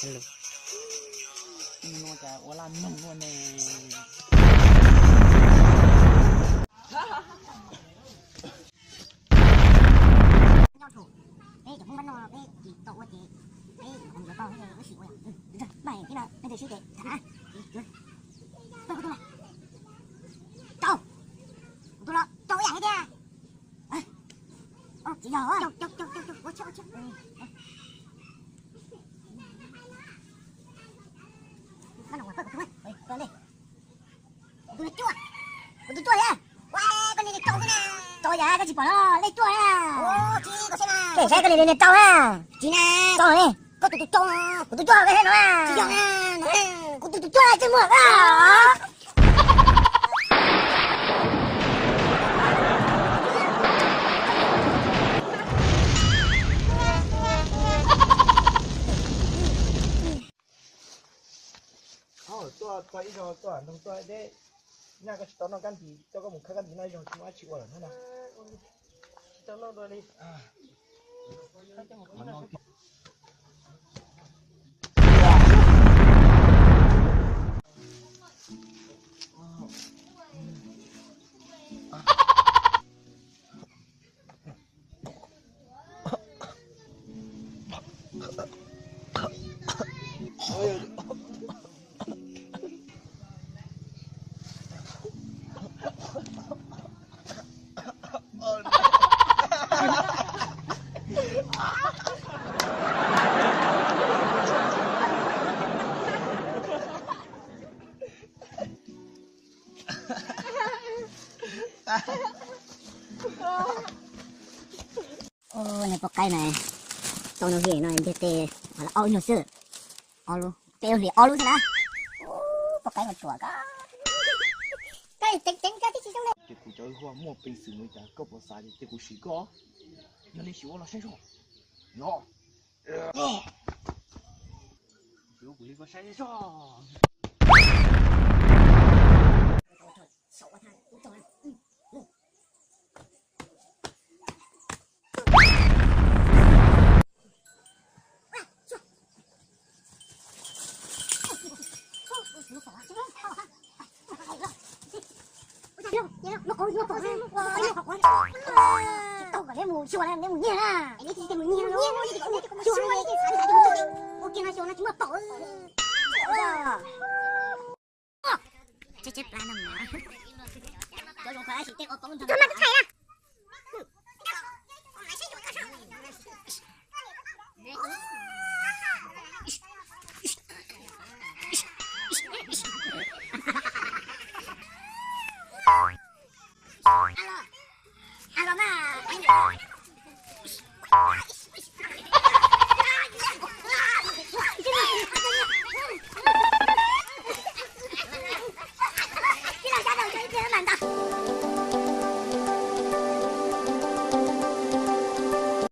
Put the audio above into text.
Hello. Nws no cas ua laj mloog ua ne. Nyob thaum peb cov Hmoob npab no peb tsis tau ua ces peb yuav tau wb sim ua yom. Pab peb no peb tus sib ces tham na. Tau, kuv tus los tau ib yam thiab tiag. Tsis yog, ua tsheb, ua tsheb. Kuv tus cuaj, kuv tus cuaj thiab. Ua, koj niag niag rau xwb na. Rau yam koj tsis pom no, lej cuaj na. Koj saib koj niag niag rau na. Tsis na. Rau ne. Koj tus tus rau. Kuv tus cuaj koj saib no na. Tsis yog na. Kuv tus tus cuaj tsis muaj na. Tuaj txog ib zaug tuaj nrog tuaj deb, nyaj koj tsis tau noj kab ntsis, coj koj mus khawb kab ntsis noj ib zaug tsis muaj dab tsi ua lawm na. Niag poj qaib na, tau no hli no ntiag teb, ob lub nyuag xwb, ob lub, peb lub hlis ob lub xwb na. Poj qaib mas ruam koj. Ces kuv cov hu muaj peev xwm no cas koj puas xav tias kuv sim koj? Yog li sim ua los saib zog. No. Sim ua kuv li koj saib zog.